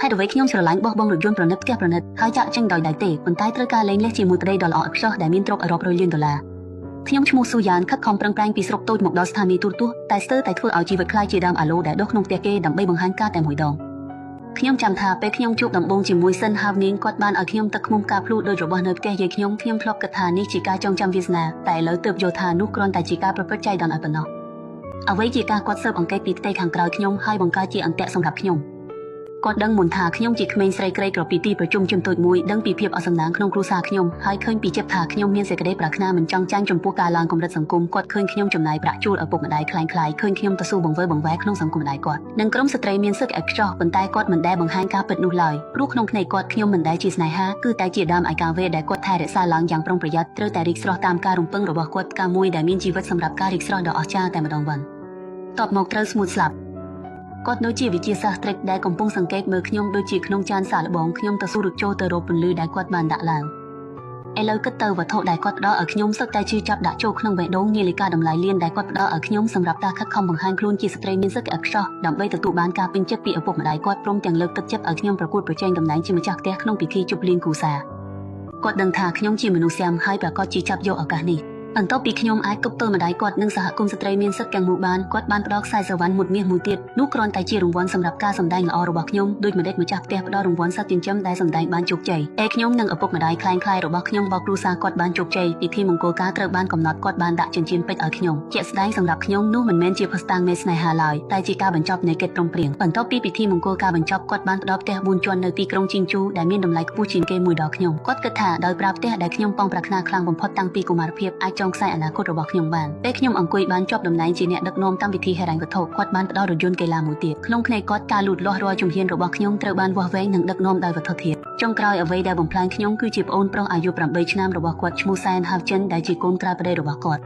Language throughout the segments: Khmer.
េតុអ្វីខ្ញុំស្រឡាញ់បោះបង់រថយន្តប្រណិតផ្ទះប្រណិតហើយចាក់ចេញដោយដៃទេប៉ុន្តែត្រូវការលែងលះជាមួយប្តីដ៏ល្អឥតខ្ចោះដែលមានទ្រព្យរាប់រយលានដុល្លារខ្ញុំឈ្មោះស៊ូយ៉ានខិតខំប្រឹងប្រែងពីស្រុកតូចមកដល់ស្ថានីយ៍ទូរទស្សន៍តែស្ទើរតែធ្វើឲ្យជីវិតក្លាយជាដើមអាឡូដែលដុះក្នុងផ្ទះគេដើម្បីបង្ហាញការតែមួយដងខ្ញុំចាំថាពេលខ្ញុំជួបដំបូងជាមួយសិនហាវនាងគាត់បានឲ្យខ្ញុំទឹកឃ្មុំផ្កាភ្លូដូចរបស់នៅផ្ទះយាយខ្ញុំខ្ញុំធ្លាប់គិតថានេះជាការចងចាំវាសនាតែឥឡូវទើបយល់ថានោះគ្រាន់តែជាការប្រព្រឹត្តចៃដន្យឲ្យប៉ុណ្ណោះអ្វីជាការគាត់ស៊ើបអង្កេតពីផ្ទៃខាងក្រោយខ្ញុំហើយបង្កើតជាអន្ទាក់សម្រាប់ខ្ញុំគាត់ដឹងមុនថាខ្ញុំជាក្មេងស្រីក្រីក្រពីទីប្រជុំជនតូចមួយដឹងពីភាពអសំណាងក្នុងគ្រួសារខ្ញុំហើយឃើញពីចិត្តថាខ្ញុំមានសេចក្តីប្រាថ្នាមិនចង់ចាញ់ចំពោះការឡើងកម្រិតសង្គមគាត់ឃើញខ្ញុំចំណាយប្រាក់ជួលឪពុកម្ដាយคล้ายៗឃើញខ្ញុំទៅស៊ូបង្វើបង្វែរក្នុងសង្គមម្ដាយគាត់និងក្រុមស្ត្រីមានសឹកឥតខ្ចោះប៉ុន្តែគាត់មិនដែលបង្ហាញការពិតនោះឡើយព្រោះក្នុងភ្នែកគាត់ខ្ញុំមិនដែលជាស្នេហាគឺតែជាដើមឯកាវេដែលគាត់ថែរក្សាឡើងយ៉ាងប្រុងប្រយ័ត្នត្រូវតែរីកស្រស់តាមការរំពឹងរបស់គាត់ផ្កាមួយដែលមានជីវិតសម្រាប់ការរីកស្រស់ដ៏អស្ចារ្យតែម្ដងវិញតបមកត្រូវស្ងួតស្លាប់គាត់ដូចជាវិជាសាស្ត្រិកដែលកំពុងសង្កេតមើលខ្ញុំដូចជាក្នុងចានសាកល្បងខ្ញុំទៅស៊ូរត់ចូលទៅរកពន្លឺដែលគាត់បានដាក់ឡើងឥឡូវគិតទៅវត្ថុដែលគាត់ផ្ដល់ឲ្យខ្ញុំសុទ្ធតែឈឺចាប់ដាក់ចូលក្នុងបេះដូងនាឡិកាតម្លៃលានដែលគាត់ផ្ដល់ឲ្យខ្ញុំសម្រាប់ការខិតខំបង្ហាញខ្លួនជាស្ត្រីមានសឹកឥតខ្ចោះដើម្បីទទួលបានការពេញចិត្តពីឪពុកម្ដាយគាត់ព្រមទាំងលើកទឹកចិត្តឲ្យខ្ញុំប្រកួតប្រជែងតំណែងជាម្ចាស់ផ្ទះក្នុងពិធីជប់លៀងគ្រួសារគាត់ដឹងថាខ្ញុំជាមនុស្សស្យាមហើយប្រាកដជាចាប់យកឱកាសនេះបន្ទាប់ពីខ្ញុំអាចទប់ទល់ម្ដាយគាត់និងសហគមន៍ស្ត្រីមានសិទ្ធិទាំងមូលបានគាត់បានផ្ដល់ខ្សែស្រវ៉ាន់មុតមាសមួយទៀតនោះគ្រាន់តែជារង្វាន់សម្រាប់ការសម្ដែងល្អរបស់ខ្ញុំដូចម្ដេចម្ចាស់ផ្ទះផ្ដល់រង្វាន់សត្វចិញ្ចឹមដែលសម្ដែងបានជោគជ័យឯខ្ញុំនិងឪពុកម្ដាយคล้ายៗរបស់ខ្ញុំបោកគ្រួសារគាត់បានជោគជ័យពិធីមង្គលការត្រូវបានកំណត់គាត់បានដាក់ចិញ្ចៀនពេជ្រឲ្យខ្ញុំជាក់ស្ដែងសម្រាប់ខ្ញុំនោះមិនមែនជាភស្តុតាងនៃស្នេហាឡើយតែជាការបញ្ចប់នៃកិច្ចព្រមព្រៀងបន្ទាប់ពីពិធីមង្គលការបញ្ចប់គាត់បានផ្ដល់ផ្ទះ4ជាន់នៅទីក្រុងជីងជូដែលមានតម្លៃខ្ពស់ជាងគេមួយដល់ខ្ញុំគាត់គិតថាដោយប្រើផ្ទះដែលខ្ញុំប៉ងប្រាថ្នាខ្លាំងបំផុតតាំងពីកុមារភាពអាចចងខ្សែអនាគតរបស់ខ្ញុំបានពេលខ្ញុំអង្គុយបានជាប់តំណែងជាអ្នកដឹកនាំកម្មវិធីហិរញ្ញវត្ថុគាត់បានផ្ដល់រថយន្តកីឡាមួយទៀតក្នុងភ្នែកគាត់ការលូតលាស់រាល់ជំហានរបស់ខ្ញុំត្រូវបានវាស់វែងនិងដឹកនាំដោយវត្ថុធាតុចុងក្រោយអ្វីដែលបំផ្លាញខ្ញុំគឺជាប្អូនប្រុសអាយុ8ឆ្នាំរបស់គាត់ឈ្មោះសែនហាវចិនដែលជាកូនក្រៅប្តីរបស់គាត់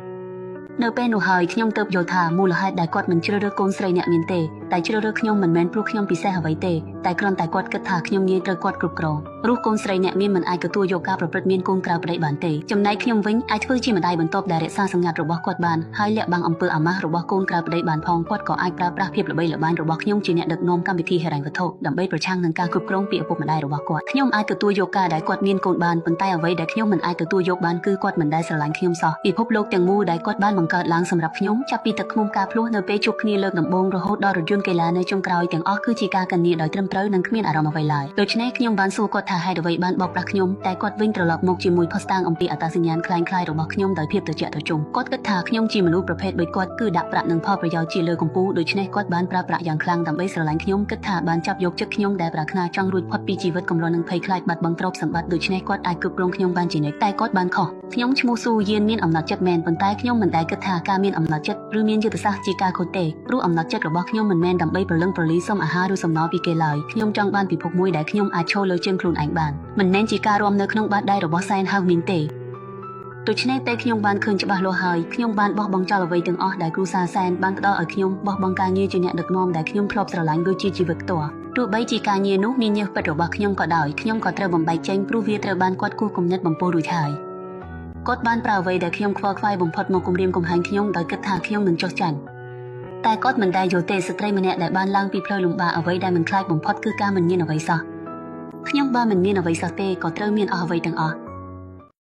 នៅពេលនោះហើយខ្ញុំទើបយល់ថាមូលហេតុដែលគាត់មិនជ្រើសរើសកូនស្រីអ្នកមានទេតែជ្រើសរើសខ្ញុំមិនមែនព្រោះខ្ញុំពិសេសអ្វីទេតែគ្រាន់តែគាត់គិតថាខ្ញុំងាយត្រូវគាត់គ្រប់គ្រងព្រោះកូនស្រីអ្នកមានមិនអាចទទួលយកការប្រព្រឹត្តមានកូនក្រៅប្តីបានទេចំណែកខ្ញុំវិញអាចធ្វើជាម្ដាយបន្ទាប់ដែលរក្សាសម្ងាត់របស់គាត់បានហើយលាក់បាំងអំពើអាម៉ាស់របស់កូនក្រៅប្តីបានផងគាត់ក៏អាចប្រើប្រាស់ភាពល្បីល្បាញរបស់ខ្ញុំជាអ្នកដឹកនាំកម្មវិធីហិរញ្ញវត្ថុដើម្បីប្រឆាំងនឹងការគ្រប់គ្រងពីឪពុកម្ដាយរបស់គាត់ខ្ញុំអាចទទួលយកការដែលគាត់មានកូនបានប៉ុន្តែអ្វីដែលខ្ញុំមិនអាចទទួលយកបានគឺគាត់មិនដែលស្រឡាញ់ខ្ញុំសោះពិភពលោកទាំងមូលដែលគាត់បានបង្កើតឡើងសម្រាប់ខ្ញុំចាប់ពីទឹកឃ្មុំការភ្លោះនៅពេលជួបគ្នាលើកដំបូងរហូតដល់រថយន្តកីឡានៅចុងក្រោយទាំងអស់គឺជាការកញ្ញាដោយត្រឹមត្រូវនិងគ្មានអារម្មណ៍អ្វីឡើយដូច្នេះខ្ញុំបានសួរគាត់ថាហេតុអ្វីបានបោកប្រាស់ខ្ញុំតែគាត់វិញត្រឡប់មកជាមួយភស្តុតាងអំពីអត្តសញ្ញាណคล้ายៗរបស់ខ្ញុំដោយភាពត្រជាក់ត្រជុំគាត់គិតថាខ្ញុំជាមនុស្សប្រភេទដូចគាត់គឺដាក់ប្រាក់និងផលប្រយោជន៍ជាលើកំពូលដូច្នេះគាត់បានប្រើប្រាក់យ៉ាងខ្លាំងដើម្បីស្រឡាញ់ខ្ញុំគិតថាបានចាប់យកចិត្តខ្ញុំដែលប្រាថ្នាចង់រួចផុតពីជីវិតកម្រនឹងភ័យខ្លាចបាត់បង់ទ្រព្យសម្បត្តិដូច្នេះគាត់អាចគ្រប់គ្រងខ្ញុំបានជានិច្ចតែគាត់បានខុសខ្ញុំឈ្មោះស៊ូយានមានអំណត់ចិត្តមែនប៉ុន្តែខ្ញុំមិនដែលគិតថាការមានអំណត់ចិត្តឬមានយុទ្ធសាស្ត្រជាការខូចទេព្រោះអំណត់ចិត្តរបស់ខ្ញុំមិនមែនដើម្បីប្រលឹងប្រលីសុំអាហារឬសំណល់ពីគេឡើយខ្ញុំចង់បានពិភពមួយដែលខ្ញុំអាចឈរលើជើងខ្លួនឯងបានមិនមែនជាការរាំនៅក្នុងបាតដៃរបស់សែនហាវមីនទេដូច្នេះតែខ្ញុំបានឃើញច្បាស់លាស់ហើយខ្ញុំបានបោះបង់ចោលអ្វីទាំងអស់ដែលគ្រួសារសែនបានផ្ដល់ឲ្យខ្ញុំបោះបង់ការងារជាអ្នកដឹកនាំដែលខ្ញុំធ្លាប់ស្រឡាញ់ដូចជាជីវិតផ្ទាល់ទោះបីជាការងារនោះមានញើសពិតរបស់ខ្ញុំក៏ដោយខ្ញុំក៏ត្រូវបំបែកចេញព្រោះវាត្រូវបានគាត់គូសគំនិតបំពោរួចហើយគាត់បានប្រើអ្វីដែលខ្ញុំខ្វល់ខ្វាយបំផុតមកគំរាមកំហែងខ្ញុំដោយគិតថាខ្ញុំនឹងចុះចាញ់តែគាត់មិនដែលយល់ទេស្ត្រីម្នាក់ដែលបានឡើងពីផ្លូវលំបាកអ្វីដែលមិនខ្លាចបំផុតគឺការមិនមានអ្វីសោះខ្ញុំបើមិនមានអ្វីសោះទេក៏ត្រូវមានអស់អ្វីទាំងអស់